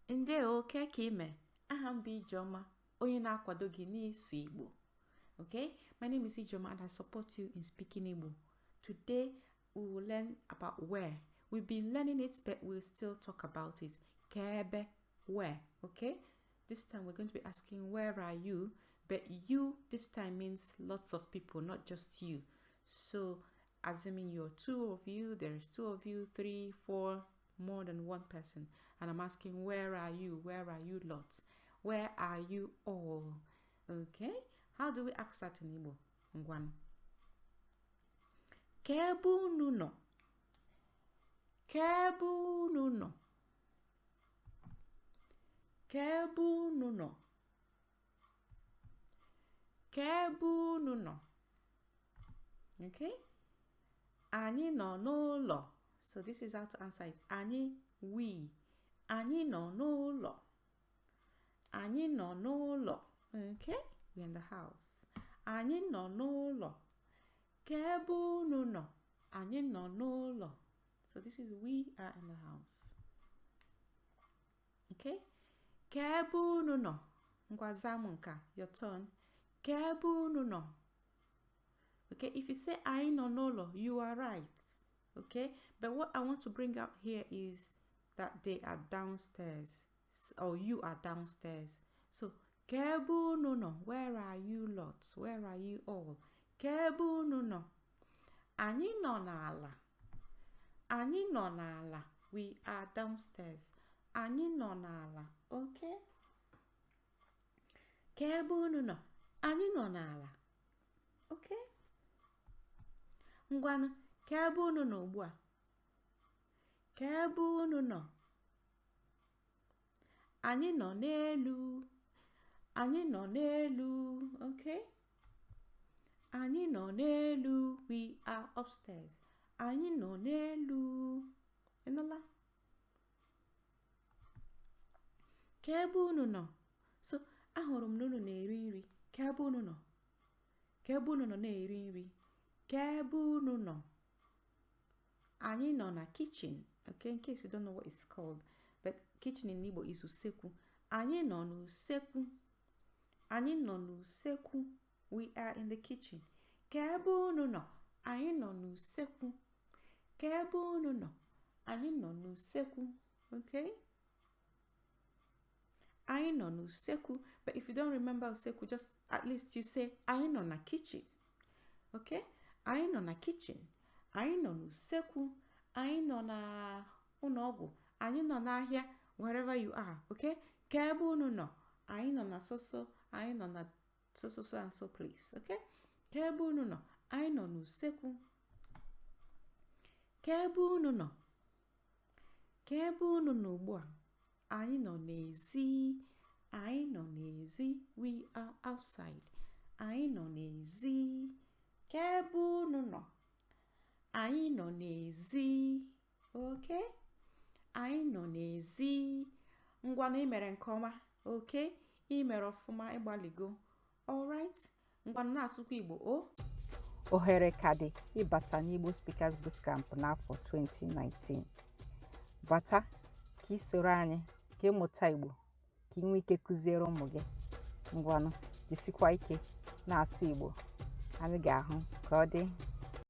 Ndewo, kee ka ị me? Aha m bụ Ijeọma, onye na-akwado gị n'ịsụ Igbo. Okay? My name is Ijeọma and I support you in speaking Igbo. Today we will learn about where. We've been learning it, but we'll still talk about it. Kee ebe, where? Okay? This time we're going to be asking, where are you? But you this time means lots of people, not just you. So, assuming you're two of you, there is two of you, three, four, more than one person. And I'm asking, where are you? Where are you lots? Where are you all? Okay? How do we ask that in Igbo? Ngwanụ. Kee ebe unu nọ? Kee ebe unu nọ? Kee ebe unu nọ? Kee ebe unu nọ? Okay? Anyị nọ n'ụlọ. So this is how to answer it. Anyị, we. Anyị nọ n'ụlọ. Anyị nọ n'ụlọ. Okay? We're in the house. Anyị nọ n'ụlọ. Kee ebe unu nọ? Anyị nọ n'ụlọ. So this is we are in the house. Okay? Kee ebe unu nọ? Ngwa zaa m nke a. Your turn. Kee ebe unu nọ? Okay, if you say anyị nọ n'ụlọ, you are right. Okay, but what I want to bring out here is that they are downstairs or you are downstairs. So, kee ebe unu nọ? Where are you lots? Where are you all? Kee ebe unu nọ? Anyị nọ n'ala. Anyị nọ n'ala. We are downstairs. Anyị nọ n'ala. Okay? Kee ebe unu nọ? Anyị nọ n'ala. Okay? Ngwanụ, kee ebe unu nọ ugbu a? Kee ebe unu nọ? Anyị nọ n'elu. Anyị nọ n'elu. Okay? Anyị nọ n'elu. We are upstairs. Anyị nọ n'elu. Ị nụla? Kee ebe unu nọ? So, ahụrụ m na unu na-eri nri. Kee ebe unu nọ? Kee ebe unu nọ na-eri nri? Kee ebe unu nọ? Anyị nọ na kitchen. Okay, in case you don't know what it's called, but kitchen in Igbo is usekwu. Anyị nọ n'usekwu. Anyị nọ n'usekwu. We are in the kitchen. Kee ebe unu nọ? Anyị nọ n'usekwu. Kee ebe unu nọ? Anyị nọ n'usekwu. Okay? Anyị nọ n'usekwu. But if you don't remember usekwu, just at least you say anyị nọ na kitchen. Okay? Anyị nọ na kitchen. Anyị nọ n'usekwu. Anyị nọ na ụlọ ọgwụ. Anyị nọ n'ahịa. Wherever you are. Okay? Kee ebe unu nọ? Anyị nọ na so so. Anyị nọ na so so so and so place. Okay? Kee ebe unu nọ? Anyị nọ n'usekwu. Kee ebe unu nọ? Kee ebe unu nọ ugbu a? Anyị nọ n'ezi. Anyị nọ n'ezi. We are outside. Anyị nọ n'ezi. Kee ebe unu nọ? Anyị nọ n'ezi. Okay? Anyị nọ n'ezi. Ngwanụ, ị mere nke ọma. Okay? Ị mere ọfụma, ịgbaligo. Alright? Ngwanụ, na-asụkwa Igbo o. Ohere ka dị ịbata n'Igbo Speakers Bootcamp n'afọ 2019. Bata ka ị soro anyị ka ịmụta Igbo ka ị nwee ike kụziere ụmụ gị. Ngwanụ, jisikwa ike na-asụ Igbo. Anyị ga-ahụ ka ọ dị.